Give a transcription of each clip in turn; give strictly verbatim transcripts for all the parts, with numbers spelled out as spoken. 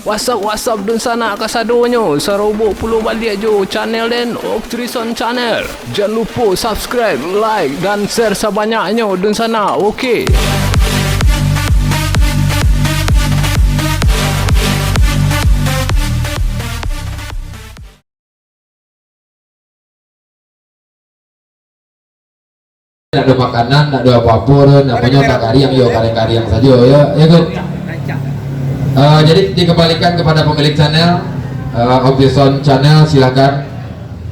What's up, what's up, dunsanak kasadonyo, saroboh pulo baliak jo channel den, Oktrison Channel. Jan lupo subscribe, like, dan share sabanyaknyo, dunsanak, oke. Ndak ado makanan, ndak ado apo-apo tu, namonyo tak kariang, yo kariang-kariang sajo, yo, yo, Gun. Eh, jadi dikembalikan kepada pemilik channel, eh, Oktrison Channel, silakan.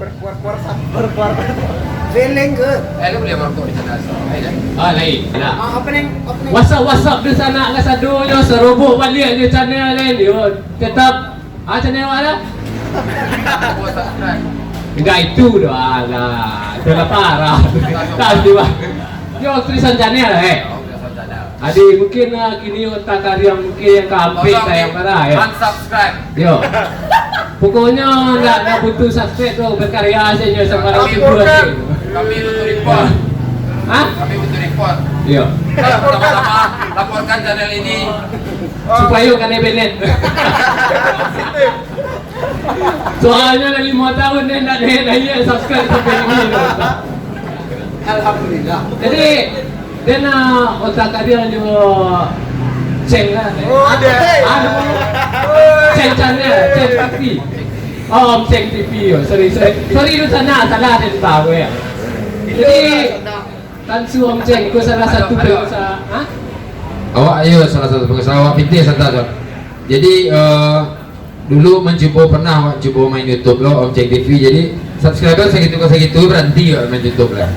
Berkuar-kuar sam-, berkuar-kuar. Feeling good. Eh, lu boleh merokok di sana, eh, ya? Ah, lain. Nah. Ah, apa nih? Apa nih? What's up, what's up, dunsanak kasadonyo, saroboh baliak jo channel ni, yo. Tetap Ah, channel awak lah. Enggak itu doh, alah. Itu lah parah. Tak pasti, bah. Yo, Oktrison Channel, eh. Adi, mungkin, ah, kini otak kariang mungkin yang kaampek tayang parah, eh. Unsubscribe. Yo. Pokoknyo ndak, ndak butuh subscribe tu, berkarya saja sama. Kami butuh report. Hah? Kami butuh report. Yo. Sama-sama laporkan channel ini. Supayo kanai benet. Soalnyo lah limo tahun den ndak naiak-naiak subscribe sampai kini tu. Alhamdulillah. Jadi, den, ah, otak kariang jo Ceng lah. Oh, ada. Ah, nama? Ceng Channel, Ceng T V. Oh, Om Ceng T V, yo. Sorry, sorry. Sorry, dunsanak, salah den tahu, yo. Jadi, Tansu Om Ceng, ko salah satu pengusaha, ha? Awak, iyo, salah satu pengusaha, awak pitih santa, Son. Jadi, eh, dulu mancubo, pernah awak cubo main YouTube lo, Om Ceng T V. Jadi, subscriber sagitu ka sagitu, baranti awak main YouTube lah.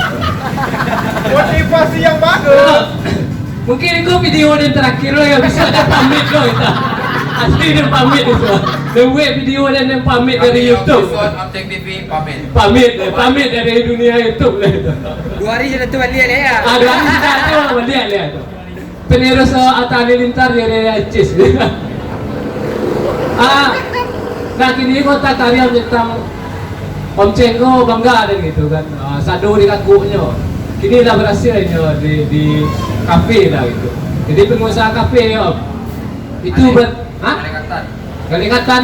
Motivasi yang bagus. Mungkin ko video den terakhir lo, yo, bisa den pamit lo, kita. Asli den pamit itu. Den buek video den, den pamit dari YouTube. Om Ceng T V pamit. Pamit, eh, pamit dari dunia YouTube lah itu. Dua hari sudah tu baliak lah, yo. Ah, dua hari sudah tu baliak lah tu. Penerus, eh, Atta Halilintar jadi artis. Ah, nah, kini ko otak kariang tantang Om Ceng ko bangga den gitu kan. Ah, sado di kakuknyo. Kini lah berhasil inyo di, di kafe lah gitu. Jadi pengusaha kafe, yo. Itu ber-, ha? Kalingatan.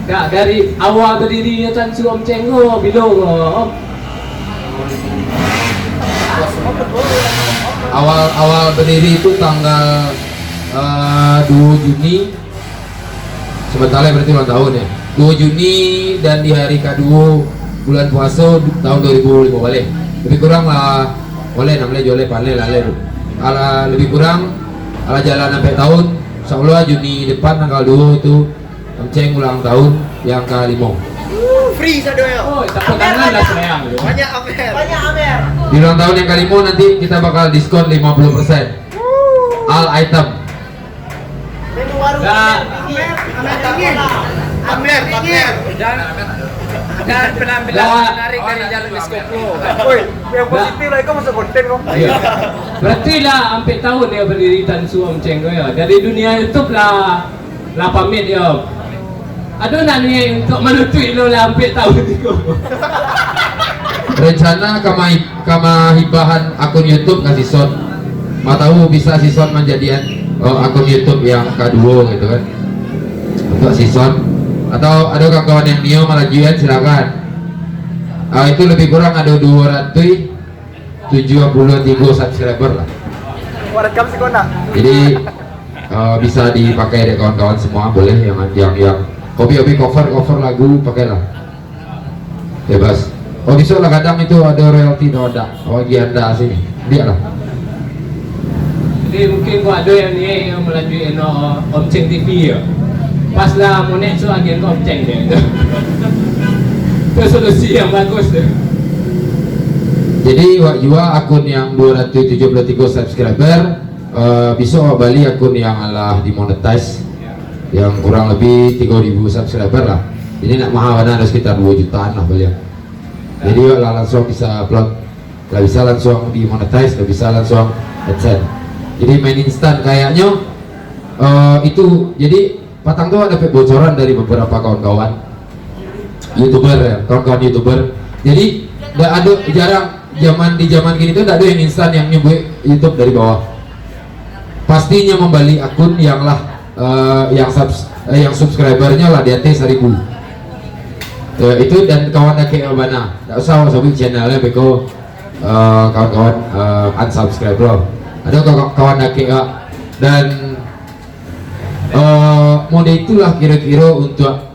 Dak, dari awal badirinyo Tansu Om Ceng ko, bilo ko, Om? Awal, awal badiri tu tanggal, eh, duo Juni. Sabanta lai, berarti ulang tahun, yo. Duo Juni, dan di hari kaduo bulan puaso du-, tahun duo ribu limo baleh. Lebih kurang lah, oleh enam baleh, juo lai, paliang lah, lai tu. Alah, lebih kurang, alah jalan ampek tahun. Insyaallah Juni depan tanggal duo tu, Om Ceng ulang tahun yang kalimo. Free sado, yo. Oh, tepuk tangan lah sayang. Banyak amer. Banyak amer. Di ulang tahun yang kalimo nanti kita bakal diskon lima puluh persen. All item. Menu warung. Dah. Amer, amer, amer. Amer, amer. Dan, dan penampilan menarik dari Jalan Diskoplo. Woi, yang positif lah, kau masuk konten kau. Iyo. Berarti lah ampek tahun yo badiri Tansu Om Ceng ko yo. Dari dunia YouTube lah, lah pamit yo. Ado ndak niaik untuak manutuik lo lah ampek tahun ko? Rencana ka mai-, ka mahibahan akun YouTube ka si Son. Ma tahu bisa si Son manjadian, oh, akun YouTube yang kaduo gitu kan. Untuak si Son. Atau ado kawan-kawan yang nio malanjuikan, silakan. Ah, itu lebih kurang ado duo ratuih tujuah puluah tigo subscriber lah. Wah, rekam si Kona. Jadi, eh, bisa dipakai dek kawan-kawan semua, boleh yang, yang, yang hobi-hobi cover, cover lagu, pakailah. Bebas. Oh, besok lah kadang itu ada royalti, no, ada. Oh, Gianda sini. Biarlah. Jadi, mungkin ko ado yang niaik yang malanjuikan, no, Om Ceng T V yo. Pas lah monek tu agian ko Om Ceng deh. Itu solusi yang bagus tu. Jadi, wak jua akun yang duo ratuih tujuah puluah tigo subscriber, eh, besok wak bali akun yang alah dimonetize, yang kurang lebih tigo ribu subscriber lah. Jadi, ndak mahal bana, ado sekitar duo jutaan lah balian. Jadi, wak lah langsung bisa upload. Lah bisa langsung dimonetize, lah bisa langsung AdSense. Jadi main instan kayaknyo, eh, itu. Jadi patang tu ado bocoran dari beberapa kawan-kawan YouTuber, ya, kawan-kawan YouTuber. Jadi ndak ado, jarang zaman, di zaman kini tu ndak ado yang instan yang nyubuik YouTube dari bawah. Pastinyo mambali akun yang lah, eh, yang subs, eh, yang subscribernya lah di atas seribu. Eh, itu dan kawan dakek bana. Tak usah awak sebut channelnya, beko, eh, kawan-kawan, eh, unsubscribe lo. Ada kawan, kawan dakek, Kak. Dan, eh, mode itulah kira-kira untuk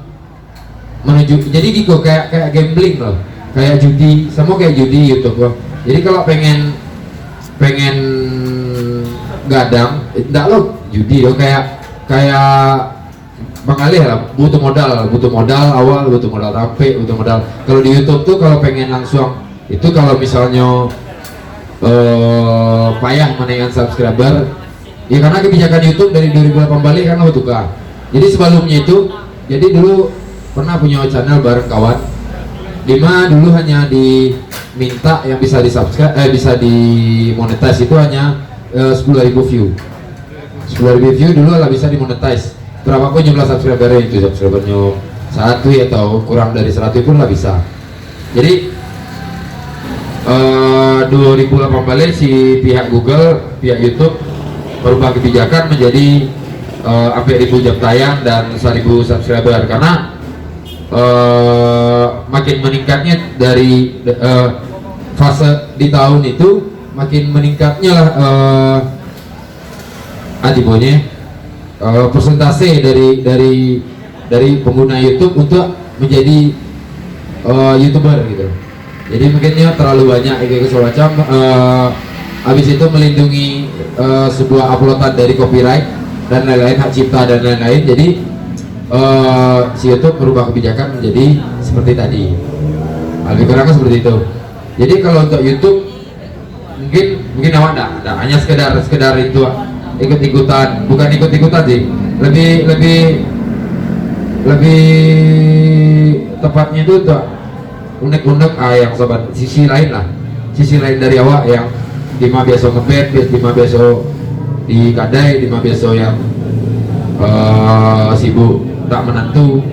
menuju, jadi giko kayak, kayak gambling lo, kayak judi, samo kayak judi YouTube lo. Jadi kalau pengen, pengen gadang, eh, ndak lo judi lo, kayak, kayak mangalih lah, butuh modal, butuh modal awal, butuh modal tampek, butuh modal. Kalau di YouTube tu kalau pengen langsung, itu kalau misalnyo, eh, payah menaikkan subscriber, ya karena kebijakan YouTube dari dua ribu delapan balik kan lah bertukar. Jadi sebelumnya itu, jadi dulu pernah punya channel bareng kawan, dima dulu hanya diminta yang bisa di subscribe, eh, bisa di monetize itu hanya, eh, sepuluh ribu view. Sepuluh ribu view dulu lah bisa dimonetize. Berapa pun jumlah subscriber itu, subscribernyo satu atau kurang dari seratus pun lah bisa. Jadi, eh, dua ribu delapan belas si pihak Google, pihak YouTube merubah kebijakan menjadi, eh, ampek ribu jam tayang dan seribu subscriber karena, eh, makin meningkatnya dari, eh, fase di tahun itu, makin meningkatnya lah, eh, ah, tibonyo, eh, persentase dari, dari, dari pengguna YouTube untuk menjadi, eh, YouTuber gitu. Jadi mungkin ya terlalu banyak gitu, segala macam. Eh, habis itu melindungi, eh, sebuah uploadan dari copyright dan lain-lain, hak cipta dan lain-lain. Jadi, eh, si YouTube merubah kebijakan menjadi seperti tadi. Lebih kurang seperti itu. Jadi kalau untuk YouTube, mungkin, mungkin awak ndak, ndak, hanya sekedar, sekedar itu, ikut-ikutan, bukan ikut-ikutan sih, lebih, lebih, lebih tepatnya itu untuk unek-unek, ah, yang sobat, sisi lain lah, sisi lain dari awak yang dima biaso ngeband, bias-, dima biaso di kadai, dima biaso yang, eh, sibuk tak menentu.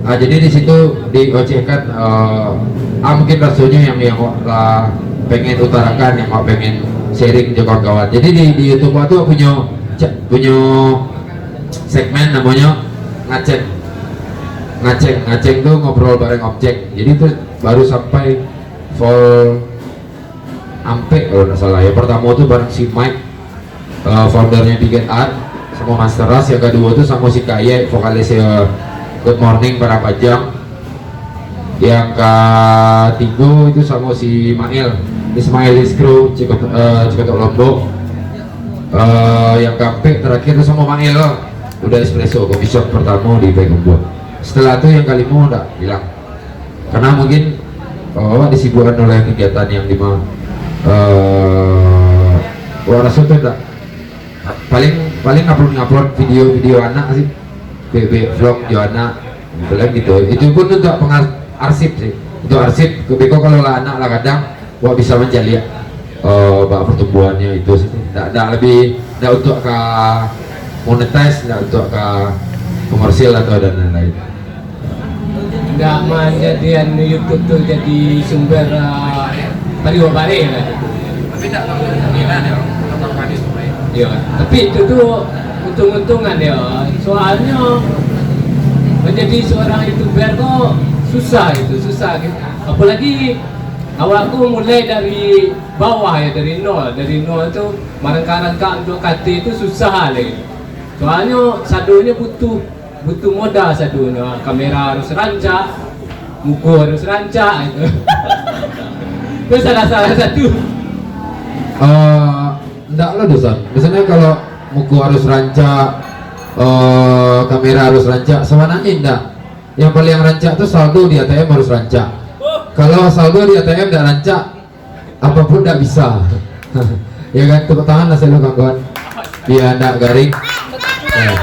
Ah, jadi di situ diocehkan, eh, ah, mungkin rasonyo yang, yang awak lah pengen utarakan, yang awak pengen sharing jo kawan-kawan. Jadi di, di YouTube awak tu punyo, punyo segmen namonyo ngaceng. Ngaceng, ngaceng tu ngobrol bareng objek. Jadi tu baru sampai vol ampek kalau ndak salah. Yang pertamo tu bareng si Mike, eh, foundernya Biget Art, samo Master Ras. Yang kaduo tu samo si Kayek, vokalis, eh, Good Morning Padang Panjang. Yang katigo itu samo si Mael, Ismail Iskro, Cikoto-, eh, Cikotok Lombok. Eh, yang kaampek terakhir tu samo Mael lah, Uda Espresso, coffee shop pertamo di Payakumbuah. Setelah tu yang kalimo ndak hilang. Karena mungkin, eh, awak disibukkan oleh kegiatan yang dima, eh, awak raso tu ndak. Paling, paling upload-ngupload video-video anak sih. Bebek vlog jo anak. Paling gitu. Itu pun untuk pengar-, arsip sih. Untuk arsip, beko kalau lah anak lah kadang, awak bisa mancaliak, eh, bak pertumbuhannyo itu sih. Ndak, ndak lebih, ndak untuk ka monetize, ndak untuk ka komersil atau dan lain-lain. Ndak manjadian YouTube tu jadi sumber, ah, pariwak bareh lah. Tapi ndak tahu, ndak tahu, ndak tahu hadis tu, Bray. Ya, tapi itu tu untung-untungan dia. Soalnya menjadi seorang YouTuber tu susah itu, susah gitu. Apalagi awak tu mulai dari bawah ya, dari nol, dari nol tu marangkak-rangkak untuk kate tu susah lagi. Soalnya sadonyo butuh, butuh modal sadonyo. Kamera harus rancak, muko harus rancak gitu. Itu salah, salah satu. Eh, ndak lah dosan. Misalnya kalau muko harus rancak, eh, kamera harus rancak, sabananyo ndak. Yang paling rancak tu saldo di A T M harus rancak. Kalau saldo di A T M ndak rancak, apapun ndak bisa. Ya kan, tepuk tangan lah selalu kawan-kawan. Biar ndak garing. Eh.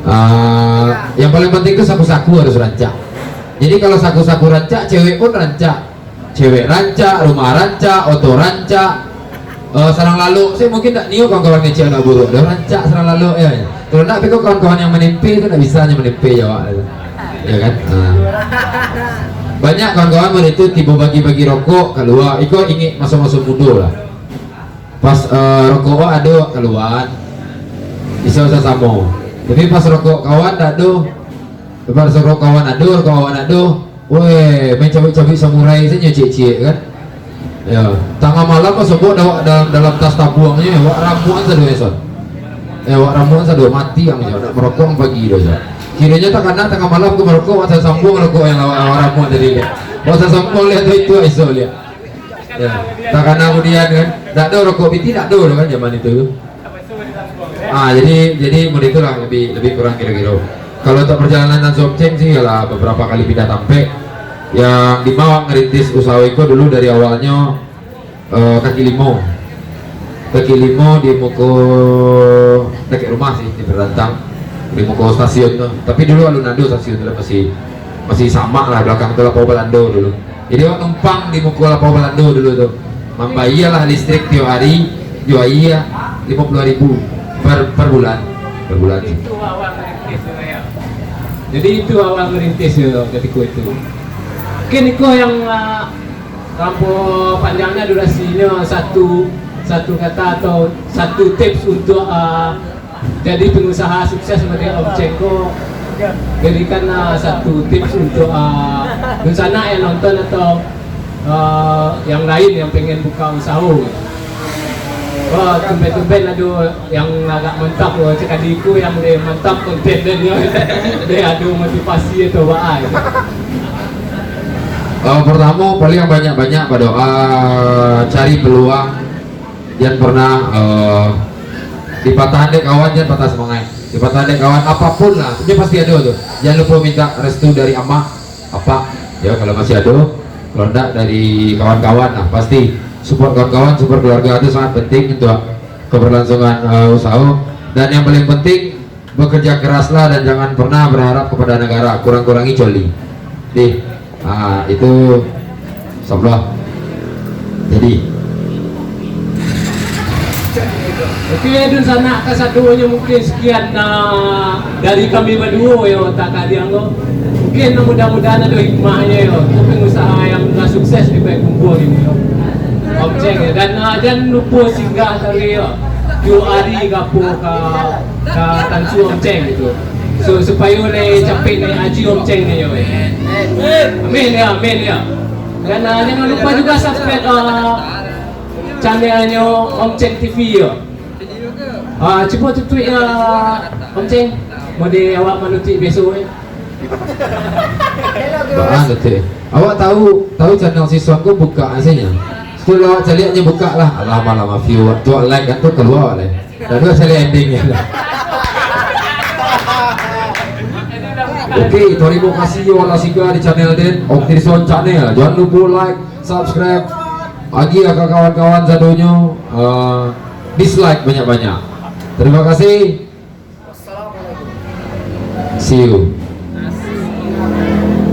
Ah, yang paling penting tu saku-saku harus rancak. Jadi kalau saku-saku rancak, cewek pun rancak. Cewek rancak, rumah rancak, oto rancak. Eh, sarang lalok, saya mungkin ndak nio kawan-kawan ngecek anak buruak. Dah rancak sarang lalok ya. Kalau ndak, tapi kawan-kawan yang menempe tu ndak bisa hanya menempe jawab tu. Ya kan? Ah. Banyak kawan-kawan mode tu tibo bagi-bagi rokok, kalua. Iko ingek maso-maso mudo lah. Pas, eh, rokok ado kalua. Bisa sasamo. Tapi pas rokok kawan dak ado. Pas rokok kawan ado, rokok kawan ado. Weh, main cabik-cabik samurai sajo ciek-ciek kan. Ya, tangah malam masuk awak dalam, dalam tas tabuangnyo, awak ramuan sado, Son. Eh, awak ramuan sado, mati ang, Son. Nak marokok ang pagi doh, Son. Kironyo takana tangah malam ka marokok, awak sasambuang rokok yang awak, awak ramuan tadi, liek. Awak sasambuang, liek tu, itu, iso, liek. Ya, takana kemudian kan, dak ado rokok pitih, dak ado doh kan zaman itu tu. Ah, jadi, jadi model itulah lebih, lebih kurang kiro-kiro. Kalau untuk perjalanan Tansu Omceng sih, ialah beberapa kali pindah tampek. Yang di ma awak ngerintis usaho iko dulu dari awalnyo, eh, kaki limo. Kaki limo di muko dakek rumah sih, di Berantang. Di muko stasiun tu. Tapi dulu alun ado stasiun tu lah, masih, masih samak lah, belakang tu Lapau Balando dulu. Jadi awak numpang di muko Lapau Balando dulu tu. Mambayia lah listrik tiok hari, jo aia limo puluah ribu per, per bulan. Per bulan sih. Itu awal merintis tu, ya. Jadi itu awal merintis tu katiko itu. Mungkin iko yang, ah, rampo panjangnya durasinyo, satu, satu kata atau satu tips untuk, ah, jadi pengusaha sukses model Omceng ko, berikanlah satu tips untuk, ah, dunsanak yang nonton atau, ah, yang lain yang pengen buka usaho. Wah, tumben-tumben ado yang agak mantap, wah, cakadiku yang lebih mantap konten dan dia, dia ado motivasi atau baa gitu. Eh, pertamo, paling banyak-banyak badoa, cari peluang. Jan pernah, eh, dipatahan dek kawan, jan patah semangat. Dipatahan dek kawan, apapun lah, nyo pasti ado tu. Jan lupo minta restu dari amak, apak, yo, kalau masih ado. Kalau ndak, dari kawan-kawan lah, pasti. Support kawan-kawan, support keluarga tu sangat penting untuk keberlangsungan, eh, usaho. Dan yang paling penting, bekerja keraslah dan jangan pernah berharap kepada negara, kurang-kurangi coli. Dih, ah, itu, insyaallah. Jadi. Oke, dunsanak kasadonyo, mungkin sekian, ah, dari kami baduo yo, tak kadiang ko. Mungkin mudah-mudahan ado hikmahnyo yo, untuk pengusaha yang lah sukses di Payakumbuah ini yo. Omceng yo. Dan, ah, jan lupo singgah tadi yo. Tiok hari ka apo ka ka Tansu Omceng gitu. So, supayo lai capek naiak haji Omceng ni yo. Amin ya, amin ya. Dan, ah, jangan lupa juga subscribe, ah, channelnyo Omceng T V yo. Ah, cubo tutuik, ah, Omceng. Model awak manutuik biaso eh. Baa tu, Teh? Awak tahu, tahu channel si Son ko buka asinyo? Tu lah awak caliak nyo buka lah. Alah, malah ma-view. Tu awak like kan tu kalua lai. Dah dua caliak ending nyo. Oke, tarimo kasih yo lah singgah di channel den, Oktri Son Channel. Jan lupo like, subscribe. Agiah ka kawan-kawan sadonyo, eh, dislike banyak-banyak. Tarimo kasih. See you.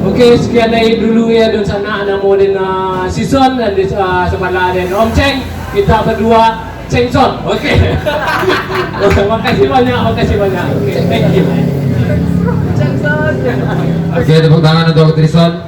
Oke, sekian dari dulu ya, dunsanak, namo den, ah, si Son dan di, ah, sabalah den Omceng. Kita berdua, Ceng Son. Oke. Makasih banyak, makasih banyak. Oke, thank you. Oke, tepuk tangan untuk Oktri Son.